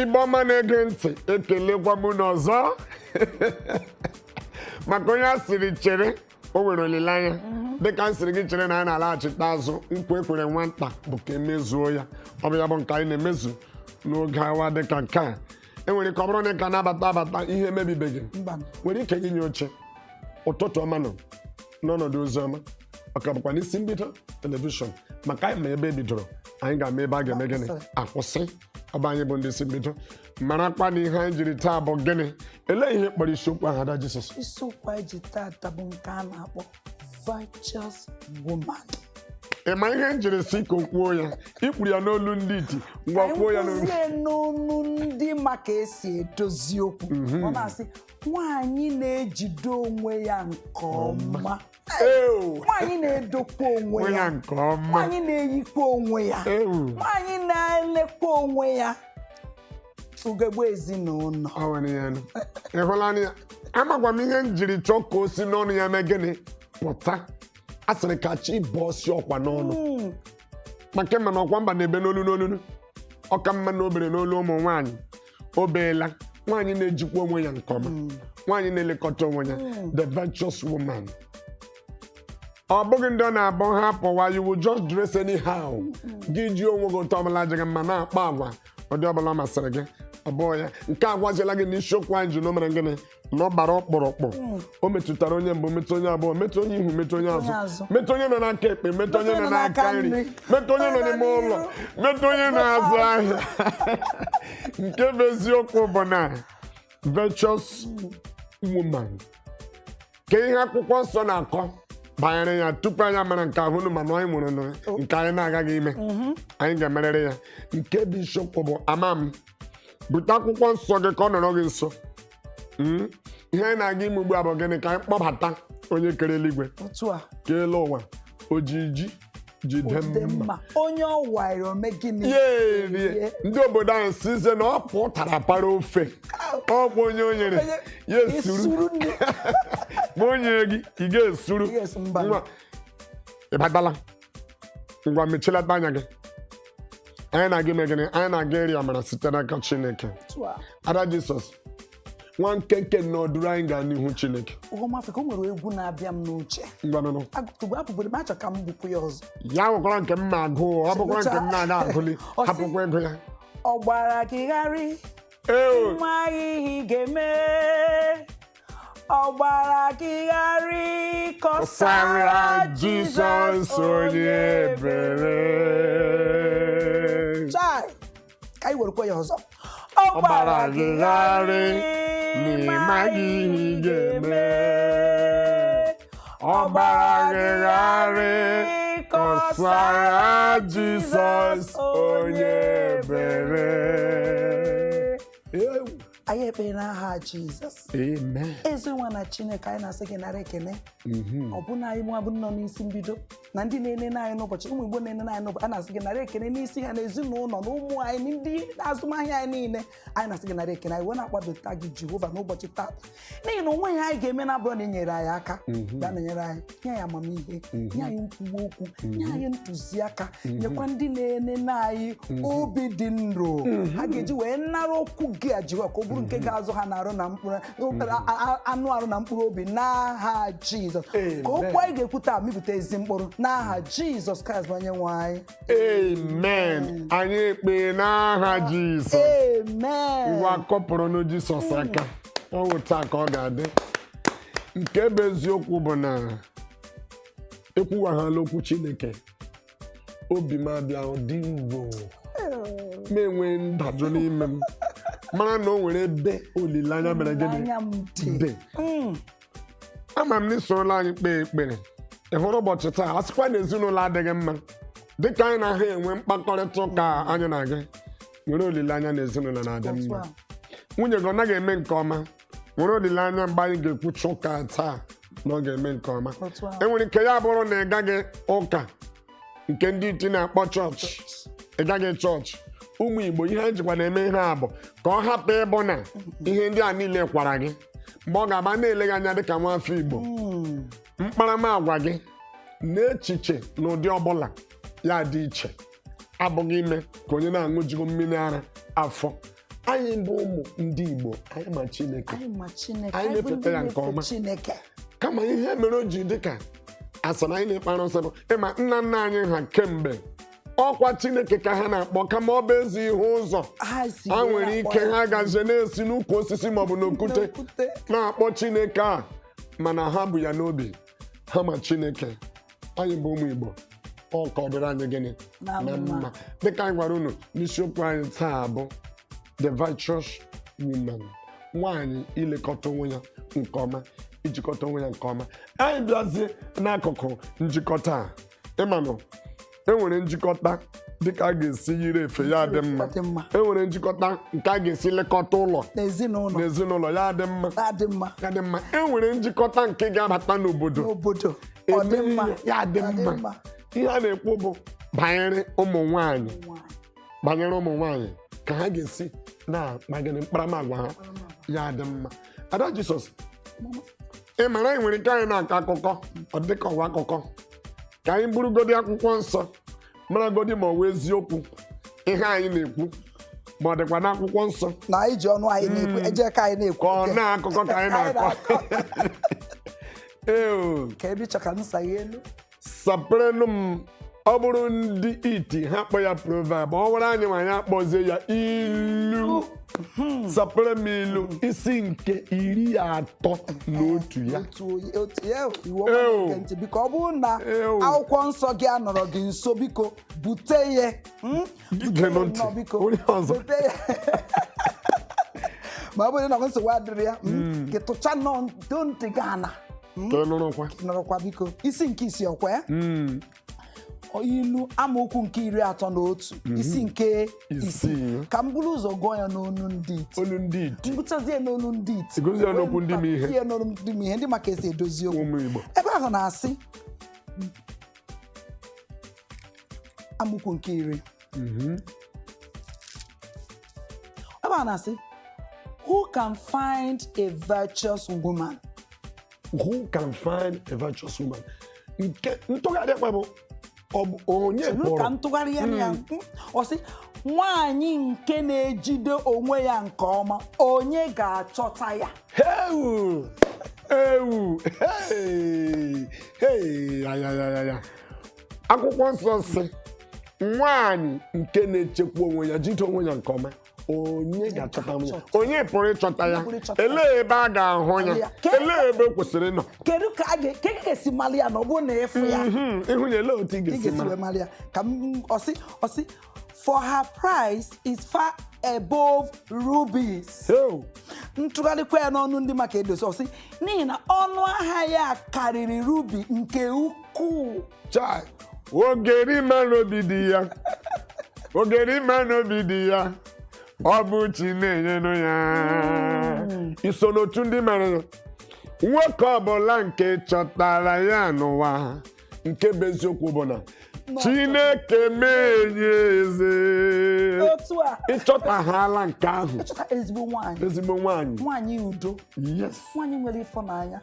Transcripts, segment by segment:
Igbo ọma na-ege ntị, ekelekwa m unu ọzọ. Maka onye a sịrị chere, o nwere olileanya. Dịka m sịrị gị chere na anyị na-alaghachite azụ, nkwa ekwere nwata bụ ka emezuo ya. Ọ bụ ya bụ nke anyị na-emezu n'oge awa dịka nke a. Enwere ike ọ bụrụ na ị ka na-abata abata, ihe emebibeghị. Mba. Nwere ike gị nye oche. Ụtụtụ ọma nọ n'ọnọdụ ozi ọma, ọ ka bụkwa n'isi mbido telivishọn, maka anyị ma ebe e bidoro, anyị ga-ama ebe a ga-eme gịnị? Akwụsị. Ọ bụ anyị bụ ndị isi mbido. Marakwa na ihe anyị jiri taa bụ gịnị? Elee ihe kpọrọ isiokwu ahụ, Ada Jisọs? Isiokwu anyị ji tata bụ nke a na-akpọ virtuous woman. Ị ma ihe m jiri sị ka o kwuo ya? Ikwuru ya n'olu ndị iti. Ngwa, kwuo ya n'olu. Kwuzie n'onu ndị maka esi edozi okwu. Ọ na-asị nwaanyị na-ejide onwe ya nke ọma, Ew! nwaanyị na-edokwa onwe onwe ya ya nke ọma, nwaanyị na-eyikwa onwe ya, Ew! nwaanyị na-elekwa onwe ya, ugegbe ezinụlọ. Ọ nwere ya nụ. Ị hụla ya? Amakwa m ihe m jiri chọọ ka o si n'ọnụ ya mee gịnị? Pụta. A sịrị ka chi bọọ si ọkwa n'ọnụ, maka ịma na ọkwa mba na-ebe n'olu n'olu. Ọka mma na obere n'olu ụmụ nwaanyị. O beela nwaanyị na-ejikwa onwe ya nke ọma, nwaanyị na-elekọta onwe ya, the virtuous woman. Ọ bụghị ndị ọ na-abụ ha pụwa, you will just dress anyhow, gị ji onwe gị ụtọ ọbụla dị gị mma, na-akpa agwa ụdị ọbụla masịrị gị. Ọ bụghị ya. Nke a gwaziela gị na isiokwu anyị ji na o mere gịnị? Na ọ gbara ọkpụrụkpụ. O metụtara onye mbụ, metụ onye abụọ, metụ onye ihu, metụ onye azụ, Onye azụ. metụ onye nọ n'aka ekpe, metụ onye nọ n'aka nri, metụ onye nọ n'ime ụlọ, metụ onye na-azụ ahịa. Nke bụ eziokwu bụ na virtuous woman, ka ihe akwụkwọ nsọ na-akọ banyere ya tupu anyị amara nke ahụ unu, mana anyị nwere nụ nke anyị na-agaghị ime, anyị ga-emerịrị ya. Nke bụ isiokwu bụ ama m bute akwụkwọ nsọ gị ka ọ nọrọ gị nso. Ihe anyị na-aga ime ugbu a bụ gịnị? Ka anyị kpọbata onye kere eluigwe, Otu a. kee elu ụwa, ojiji jide Ojide mma. Mma onye ọ wara ome gịnị? Ya erie. Ndị obodo anyị sizie na ọ pụtara para ofe ọkwa onye o nyere ya esuru. Isuru nne. Ma o nyere gị, ị ga-esuru. Ị ga-esu, mba. Ngwa, ị batala. Ngwa, mechilata anya gị. Anyị na-aga ime gịnị? Anyị na-aga ịrịọ amara site n'aka Chineke. Otu a. Ada Jisọs, nwa nkenke nnọọ duru anyị gaa n'ihu Chineke. Ụgwọ Afrịka, o nwere egwu na-abịa m n'uche. Ngwanụnụ. Agụtụgbu apụbere m, achọ ka m gbukwu ya ọzọ. Ya nwekwara nke m na-agụ, ọ bụkwara nke m na-aga agụli. Ọ sị- Hapụkwa ego ya. Ọ gbara gị gharị, Ee. nwa, ihe ị ga-eme. Ọ gbara gị gharị, kọsara Jizọs onye ebere. Chai, ka anyị werekwa ya ọzọ. Ọ gbara gị gharị n'ịmaghị ihe ị ga-eme, ọ gbara gị gharị, kọsara Jizọs onye ebere. Ewu. Anyị ekpere n'aha Jizọs. Amen. Ezi nwa na Chineke, anyị na-asị gị nara ekene. Ọbụna anyị nwa bụ nọ n'isi mbido na ndị na-enene anyị n'ụbọchị, ụmụ Igbo na-enene anyị n'ụbọchị, a na-asị gị nara ekene n'isi ha na ezinụlọ na ụmụ anyị na ndị azụmahịa anyị niile. Anyị na-asị gị nara ekene. Anyị wee na-akwadota gị, Jehova, n'ụbọchị tata, n'ihi na onweghị anyị ga-eme na abụrụ na ị nyere anyị aka. Bịa nọnyere anyị, nye anyị amamihe, nye anyị nkwuwa okwu, nye anyị ntụziaka, nyekwa ndị na-enene anyị obi dị nro ha ga-eji wee nara okwu gị a, Jehova, ka ọ bụrụ nke ga-azụ ha na-arụ na mkpụrụ anụ arụ na mkpụrụ obi, n'aha Jizọs. Ka okwu anyị ga-ekwu taa mịpụta ezi mkpụrụ, n'aha Jizọs Kraịst bụ onye nwe anyị. Amen. Anyị ekpee n'aha Jizọs. Amen. Ngwa, kọpụrụnụ Jizọs aka. Ọ wụ taa ka ọ ga-adị. Nke bụ eziokwu bụ na ekwuwaghala okwu Chineke, obi m abịa dị nro, m enwe ndajụ n'ime m, mara na o nwere ebe olileanya mere gịnị? Anya m dị. Dị. Ama m na isorola anyị kpee ekpere. Ị hụrụ ụbọchị taa, a sịkwa na ezinụlọ adịghị mma, dịka anyị na-ahụ enwe mkpakọrịta ụka anyị na gị, nwere olileanya na ezinụlọ na-adị Otu mma. a. Nwunye gị ọ naghị eme nke ọma, nwere olileanya mgbe anyị ga-ekwuchi ụka taa na ọ ga-eme nke ọma. Otu a. Enwere ike ya bụrụ na ị gaghị ụka nke ndị iti na-akpọ chọọchị, ị gaghị chọọchị. Ụmụ Igbo, ihe anyị jikwa na-eme ihe a bụ ka ọ hapụ ịbụ na ihe ndị a niile kwara gị mgbe ọ ga-aba na-ele gị anya dịka nwaafọ Igbo, mkparamagwa gị na echiche na ụdị ọbụla ya dị iche, abụghị ime ka onye na-aṅụjigo mmiri ara afọ. Anyị bụ ụmụ ndị Igbo, anyị ma Chineke. Anyị ma Chineke. Anyị Anyị bụ ndị na-efeta ya nke na-efe ọma. Chineke. Kama ihe mere o ji dị ka asọ na anyị na-ekpe arụsị bụ ịma nna nna anyị ha kemgbe ọkwa Chineke ka ha na-akpọ, kama ọ bụ ezi ihe ụzọ ha si ha wee nwere na-akpọ ike ya. Ha gazie na-esi n'ukwu osisi maọbụ n'okwute n'okwute. Na-akpọ Chineke a, mana ha bụ ya n'obi ha ma Chineke. Anyị bụ ụmụ Igbo, ọ ka ọ dịrị anyị gịnị? Na mma. Dịka anyị gwara unu n'isiokwu anyị taa bụ the virtuous woman, nwaanyị ilekọta onwe ya nke ọma, ijikọta onwe ya nke ọma. Anyị bịazie n'akụkụ njikọta a, ịmanụ enwere njikọta dịka a ga-esi yiri efe ya dị mma. Dị mma. Enwere njikọta nke a ga-esi lekọta ụlọ n'ezinụlọ n'ezinụlọ ya dị mma. Ya dị mma. Ya dị mma. Enwere njikọta nke ga-abata n'obodo. N'obodo ọ dị eme mma. ihe ya dị Ọ dị mma. mma. Ihe a na-ekwu bụ banyere ụmụ nwanyị. Nwaanyị. Banyere ụmụ nwanyị, ka ha ga-esi na-akpa gịnị, mkparamagwa ha ya dị mma. Ada Jisọs, ị mara anyị nwere ike anyị na-akọ akụkọ, ọ dịka ọwa akụkọ, ka anyị burugodi akwụkwọ nsọ maragodi ma ọ wụ eziokwu ihe anyị na-ekwu, ma ọ dịkwa n'akwụkwọ nsọ. Na anyị ji ọnụ anyị na-ekwu eje ka anyị na-ekwu ka ọ nke. na akụkọ ka anyị na-akọ. Ee. Ka ebe ịchọ ka m saghe elu. Saperenụ m, ọ bụrụ ndị iti ha kpọ ya proverb, ọ bụrụ anyị ma anyị akpọzie ya ilu. Sapere m ilu isi nke 31 ya. Otu otu ya iwu ọma. Ew. Na-ege ntị, biko, ọ bụrụ na Ew. akwụkwọ nsọ gị anọrọ gị nso, biko bute ya. Bute Geenụ ya ntị. nnọọ, biko. Onye ọzọ. Bute ya. Ma ọ bụrụ na nsogbu adịrị ya, gị tụcha nnọọ do ntị gị ana. Ka ị nụrụkwa. Nọrọkwa, biko, isi nke isi ọkwa ya. Ilu, amaokwu nke 31, isi nke isii. isii. Ka m buru ụzọ gụọ ya n'onu ndị iti. Olu ndị iti. Ngụchazie n'olu ndị iti. Gụzie ya n'okwu ndị ma ihe. Ihe n'olu ndị ma ihe, ndị maka esi edozi okwu. Ụmụ Igbo. Ebe ahụ na-asị, amaokwu nke 10, ebe ahụ na-asị, "Who can find a virtuous woman?" Who can find a virtuous woman? Nke ntụgharị akpa bụ ọ bụ onye Chere ka kpọrọ m tụgharịa ya. Ọ sị, nwaanyị nke na-ejide onwe ya nke ọma, onye ga-achọta ya? Ewu ewu, hey, hey, ayayaya! Akwụkwọ nsọ sị nwaanyị nke na-echekwa onwe ya, jide onwe ya nke ọma, onye ga-achọta nwunye? Onye pụrụ ịchọta ya? Onye pụrụ ịchọta ya? Elee ebe a ga-ahụ ya? Elee ebe o kwesịrị ịnọ? Kedu ka a ga ka ị ga-esi mali ya na ọ bụrụ na ịfụ ya? Ịhụ ya, elee otu ị ị ga-esi ga-esi wee mara? mali ya? Ka m ọsị, "For her price is far above rubies." Ew. Ntụgharịkwa ya n'ọnụ ndị maka edozi, ọsị n'ihi na ọnụ ahịa ya karịrị ruby nke ukwuu. Chai, ogeri ma n'obi dị ya, ogeri ma n'obi dị ya, ọ bụ chi na-enyenụ ya. Iso n'otu ndị mere ya, nwoke ọbụla nke chọtara ya n'ụwa, nke bụ eziokwu bụ na Chineke menye eze. Otu a. Ịchọtaghala nke ahụ. Ịchọta ezigbo nwaanyị. Ezigbo nwaanyị. Nwaanyị udo. Nwaanyị nwere ịfụnanya,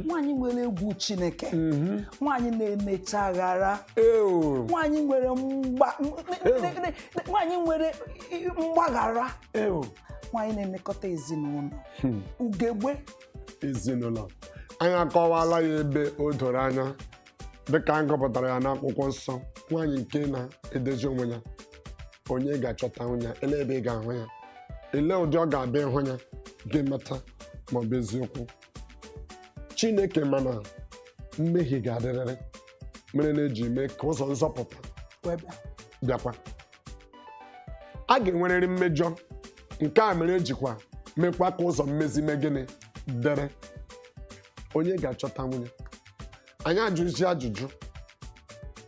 nwaanyị nwere egwu Chineke, nwaanyị na-emechaghara, Ew. nwaanyị nwere mgba nwaanyị nwere mgbaghara, Ew. nwaanyị na-elekọta ezinụlọ, ugegbe ezinụlọ. Anyị akọwala ya ebe o doro anya dịka anyị gụpụtara ya n'akwụkwọ nsọ. Nwaanyị nke na-edozi onwe ya, onye ga-achọta nwunye ya? Ele ebe ị ga-ahụ ya? Ele ụdị ọ ga-abịa ịhụ ya gị mata ma ọ bụ eziokwu Chineke? Mana mmehie ga-adịrịrị mere na-eji mee ka ụzọ nzọpụta wee bịa. Bịakwa, a ga-enwerịrị mmejọ. Nke a mere ejikwa mekwa ka ụzọ mmezi mee gịnị? Dere. Onye ga-achọta nwunye? Anyị ajụzi ajụjụ,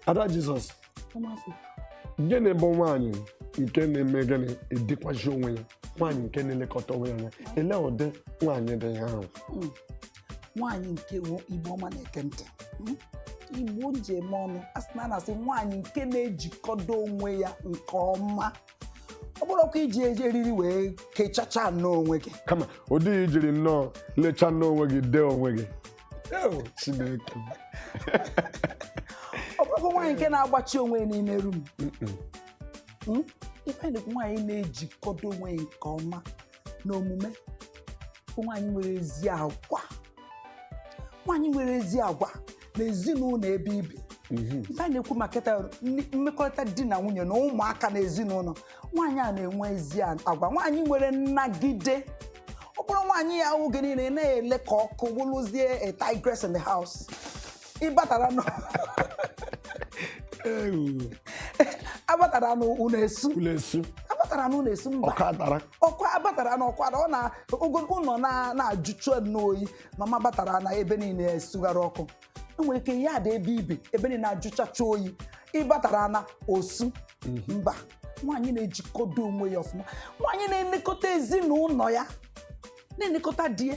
Ada Jizọs. Ụmụafọ. Gịnị bụ nwaanyị nke na-eme gịnị, edikwazi onwe ya, nwaanyị nke na-elekọta onwe ya anya? Ele ụdị nwaanyị dị ya ahụ? Nwaanyị nke wụ Igbo ọma na-eke ntị. Igbo ji eme ọnụ, a sị na a na-asị nwaanyị nke na-ejikọdo onwe ya nke ọma, ọ bụrụkwa iji eji eriri wee kechacha nnọọ onwe gị. Kama ụdị ijiri nnọọ lechaa nnọọ onwe gị, dee onwe gị. Ew, Chineke m. Ọ bụrụkwa nwaanyị nke na-agbachi onwe ya n'ime room. Ife anyị na-ekwu, nwaanyị na-ejikọdo onwe ya nke ọma n'omume bụ nwaanyị nwere ezi agwa, nwaanyị nwere ezi agwa na ezinụlọ ebe ibi. Ife anyị na-ekwu maka kịta, mmekọrịta di na nwunye na ụmụaka na ezinụlọ, nwaanyị a na-enwe ezi agwa, nwaanyị nwere nnagide. Ọ bụrụ nwaanyị ya oge niile na-ele ka ọkụ wụlụzie a tigress in the house, ịbatara nọ Ewu, abatara n'ụlọ esu. Ụlọ esu. Abatara n'ụlọ esu, mba. Ọkụ atara. Ọkụ abatara n'ọkụ ara, ọ na ogo ụlọ na-ajụchu n'oyi. Mama batara na ebe niile esugharị ọkụ. Enwere ike ya dị ebe ibe ebe niile ajụchacha oyi, ịbatara na osu. Mba, nwaanyị na-ejikọdo onwe ya ọfụma, nwaanyị na-elekọta ezinụlọ ya, na-elekọta di ya.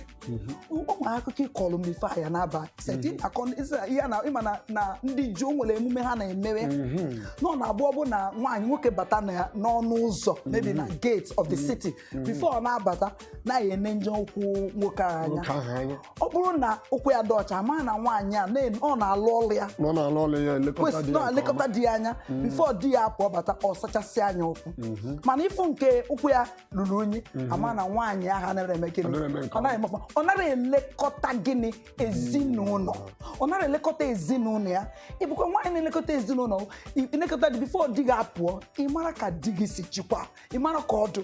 O nwere akụkọ ịkọlụ m ife aya n'aba seti akọ ihe na ịma na ndị Juu nwere emume ha na-emewe nọ na abụọ bụ na nwaanyị nwoke bata n'ọnụ ụzọ, maybe na gate of the city, before ọ na-abata, na-ene nje ụkwụ nwoke ahụ anya. Nwoke ahụ anya. Ọ bụrụ na ụkwụ ya dị ọcha, ama na nwaanyị a ọ na-alụ ọlụ ya. Na ọ na-alụ ọlụ ya, elekọta di ya nke ọma. Na-elekọta di ya anya. Before di ya apụọ bata, ọ sachasị anya ụkwụ. Mana ịfụ nke ụkwụ ya ruru unyi, ama na nwaanyị ahụ anaghị eme gịnị? Ọ naghị eme nke Ọ naghị eme ọfụma. Ọ naghị elekọta gịnị? Ezinụlọ. Ọ naghị elekọta ezinụlọ ya. Ịbụkwa nwaanyị na-elekọta ezinụlọ, elekọta di, before di gị apụọ, ị mara ka di gị si chịkwa, ị mara ka ọ dụ.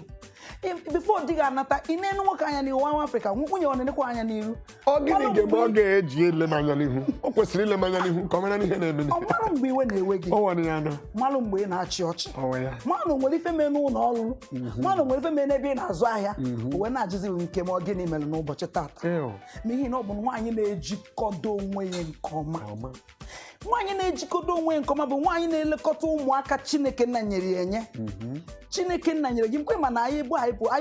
Before di gị anata, ị na-enu nwoke anya n'ihu. Nwa Afrịka, nwunye ọ na-enekwa anya n'iru? Ọ gịnị Mara ga-eme ọ mgbe- ga-eji ele m anya n'ihu? O kwesịrị ile m anya n'ihu ka ọ mara n'ihe na-eme. Ọ mara mgbe iwe na-ewe gị. Ọ nwere ya nọ. Malụ mgbe ị na-achị ọchị. Ọnwe ya. Mmanụ nwere ife mee n'ụlọ ọrụ, mmanụ nwere ife mee n'ebe ị na-azụ ahịa, o wee na-ajụzi nke ma ọ gịnị mere n'ụbọchị tata. Ew. N'ihi na ọ bụ nwaanyị na-ejikọdo onwe ya nke ọma. Ọma. Nwaanyị na-ejikọdo onwe ya nke ọma bụ nwaanyị na-elekọta ụmụaka Chineke nna nyere ya enye. Chineke nna nyere gị nkwe, mana anyị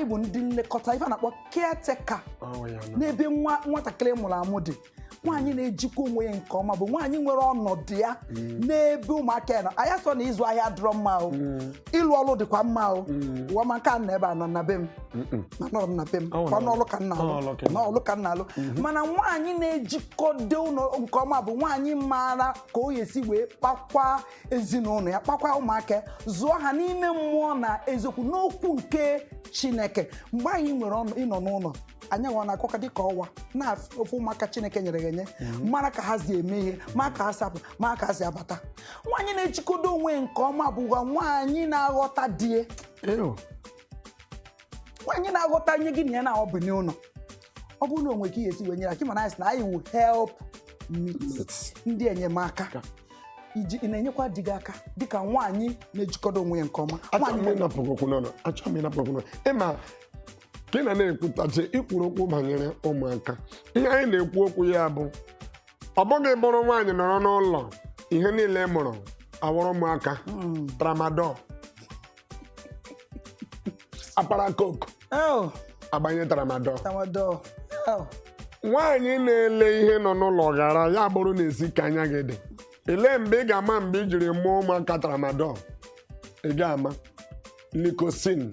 bụ ndị nlekọta, ife a na-akpọ caretaker Ọnwe ya nọ. n'ebe nwa nwatakịrị mụrụ amụ dị. Nwaanyị na-ejikwa onwe ya nke ọma bụ nwaanyị nwere ọnọdụ ya n'ebe ụmụaka ya nọ. Anyị sọ na ịzụ ahịa dịrọ mma o, ịlụ ọrụ dịkwa mma o. Ụwa ma nke a nọ ebe a nọ na be m, na nọrọ m na be m. Ọ kwa nọ. N'ọlụ ka m na-alụ. Ọ ọlụ ka ị N'ọlụ ka m na-alụ. Mana nwaanyị na-ejikọdo ụlọ nke ọma bụ nwaanyị maara ka o esi wee kpakwa ezinụlọ ya, kpakwa ụmụaka ya, zụọ ha n'ime mmụọ na eziokwu n'okwu nke Chineke. Mgbe anyị nwere ịnọ n'ụlọ, anyị nwa na-akọka dịka ọwa na ofe ụmụaka Chineke nyere gị enye, mara ka ha si eme ihe, ma ka ha si apụ, ma ka ha si abata. Nwaanyị na-ejikọdo onwe nke ọma bụkwa nwaanyị na-aghọta di ya. Ew. Nwaanyị na-aghọta ihe gị na ya na-ọ bụ n'ụlọ. Ọ bụrụ na onwe ka ihe esi wee nyere aka, mana anyị sị na anyị wu help meet, ndị enyemaka. Iji ị na-enyekwa di gị aka dịka nwaanyị na-ejikọdo onwe ya nke ọma. Achọrọ m Nwaanyị ịnapụ gị okwu n'ọnụ. Achọrọ m ịnapụ gị okwu n'ọnụ. Ịma ka ị na na-ekwutachi ikwuru okwu banyere ụmụaka, ihe anyị na-ekwu okwu ya bụ ọ bụghị bụrụ nwaanyị nọrọ n'ụlọ, ihe niile ị mụrụ awụrụ ụmụaka tramadol, apara coke, Oh, agbanye tramadol. Tramadol. Oh. Nwaanyị na-ele ihe nọ n'ụlọ ghara ya bụrụ na esi ka anya gị dị ele mgbe ị ga-ama mgbe ị jiri mụọ ụmụaka tramadol, ị ga-ama likosin,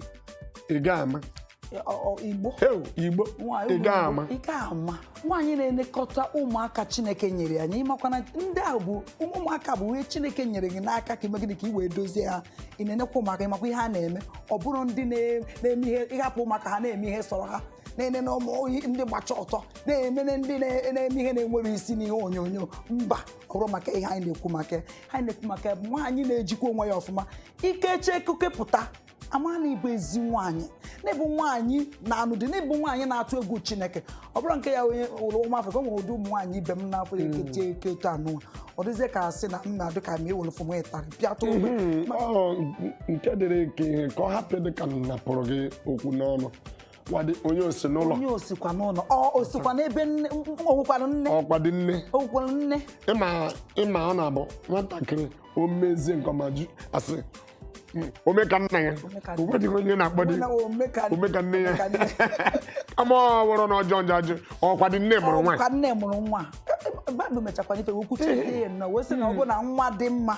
ị ga-ama Igbo. Heu, Igbo. Nwaanyị Ị ga-ama. Ị ga-ama. Nwaanyị na-elekọta ụmụaka Chineke nyere anyị, ịmakwana ndị ahụ bụ ụmụaka, bụ ihe Chineke nyere gị n'aka ka ime gịnị? Ka ị wee dozie ha. Ị na-enekwa ụmụaka, ịmakwa ihe ha na-eme. Ọ bụrụ ndị na-eme ihe, ịhapụ ụmụaka ha na-eme ihe sọrọ ha, na-ene na ụmụ oyi ndị gbacha ọtọ na-eme, ndị na-eme ihe na-enwere isi n'ihe onyonyo. Mba, ọ bụrụ maka ihe anyị na-ekwu maka ya. Anyị na-ekwu maka ya bụ nwaanyị na-ejikwa onwe ya ọfụma. Ikeche ekuke pụta, ama na ịbụ ezi nwaanyị, na-ịbụ nwaanyị na-anụ di, na-ịbụ nwaanyị na-atụ egwu Chineke. Ọ bụrụ nke ya onye ụlọ ụmụ Afrịka, o nwere ụdị ụmụ nwaanyị ibe m n'afọ ekechi eke eto anụ, ọ dịzie ka asị na m na-adị ka ma ewere fụm ịtarị pịatụ ogbe. Ọ nke dịrị ka ihe ka ọ hapụ dị ka m napụrụ gị okwu n'ọnụ. Nwadị onye osi n'ụlọ. Onye osikwa n'ụlọ, ọ osikwa n'ebe nne onwekwara nne. Ọkwa dị nne. Onwekwara nne. Ịma ọ na-abụ nwatakịrị o mezie nke ọma, ju asị, "Ome ka nna ya." Ome ka O nwedịghị onye na-akpọ dị Ome ka ome ka nne ya. Ome ka nne. Kama ọ bụrụ na ọjọọ njọ ajụ ọkwa dị nne mụrụ nwaanyị. Ọkwa nne mụrụ nwa. Baịbụl mechakwara ife wee kwuchie ya nnọọ, wee sị na ọ bụrụ na nwa dị mma,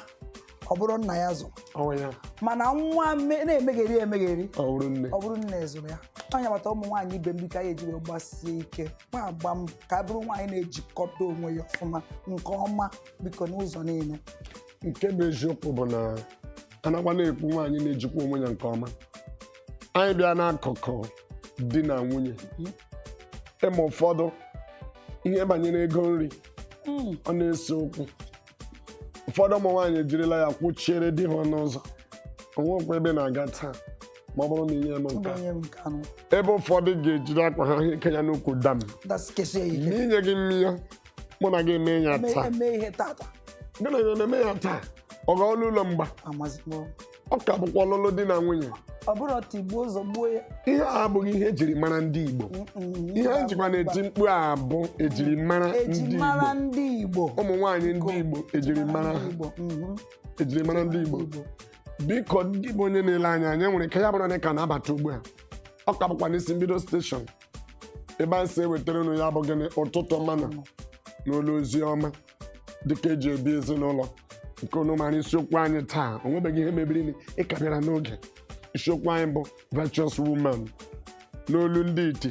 ọ bụrụ nna ya zụrụ. Ọnwa ya. Mana nwa na-emegheri emegheri, ọ bụrụ nne. Ọ bụrụ nne zụrụ ya. Onye gbata ụmụ nwaanyị ibe m, biko, anyị eji wee gbasie ike ma agba m ka a bụrụ nwaanyị na-ejikọta onwe ya ọfụma nke ọma, biko, n'ụzọ niile. Nke bụ eziokwu bụ na Anakwa na-ekwu nwaanyị na-ejikwa onwe ya nke ọma. Anyị bịa n'akụkụ di na nwunye, ịma ụfọdụ ihe banyere ego nri, ọ na-ese okwu. Ụfọdụ ụmụ nwaanyị ejirila ya kwụchiere di ha ọnụ ụzọ, onwekwa ebe na-aga taa ma ọ bụrụ na inye m Ọ nke bụ a. onye m nke anụ. Ebe ụfọdụ ga-ejiri akwa ha ike ya n'ukwu dam Dasikesie ya ike. N'inye gị mmiri, mụ na gị eme ya taa. Eme ihe tata. Gị na ya na-eme ya taa, ọ ga-ọlụ ụlọ mgba. Amazi m. Ọ ka bụkwa ọlụlụ di na nwunye. Ọ bụrụ tigbuo ụzọ gbuo ya. Ihe a abụghị ihe ejiri mara ndị Igbo. Ihe a jikwa na-eti mkpu a bụ ejiri mara ndị Ejimara Igbo. Ndị Igbo. Ụmụ nwaanyị ndị Igbo, ejiri mara ha. Ndị Igbo. Ejiri mara ndị Igbo. Biko, ndị bụ onye na-ele anya, anyị nwere ike ya bụrụ na ị ka na-abata ugbu a, ọ ka bụkwa n'isi mbido station ebe a si ewetara unu ya bụ gịnị, ụtụtụ ọma na n'olu ozi ọma dịka eji ebi ezinụlọ nke unu mara. Isiokwu anyị taa, o nwebeghị ihe mebiri ị ka bịara n'oge. Isiokwu anyị bụ virtuous woman n'olu ndị iti.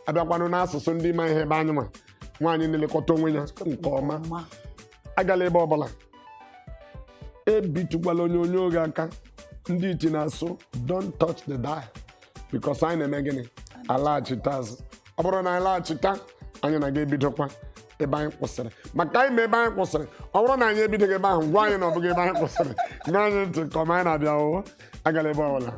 Abịakwanụ n'asụsụ ndị ma ihe ebe anyị ma, nwaanyị na-elekọta onwe ya nke ọma. Ma Agala ebe ọbụla, ebitukwala onyonyo gị aka. Ndị iti na-asụ, "Don't touch the dial," because anyị na-eme gịnị? Alaghachite azụ. Ọ bụrụ na anyị laghachita, anyị na-aga ebidokwa ebe anyị kwụsịrị, maka anyị ma ebe anyị kwụsịrị. Ọ bụrụ na anyị ebidoghị ebe ahụ, gwa anyị na ọ bụghị ebe anyị kwụsịrị. Nye anyị ntị nke ọma. Anyị na-abịa. O agala ebe ọbụla.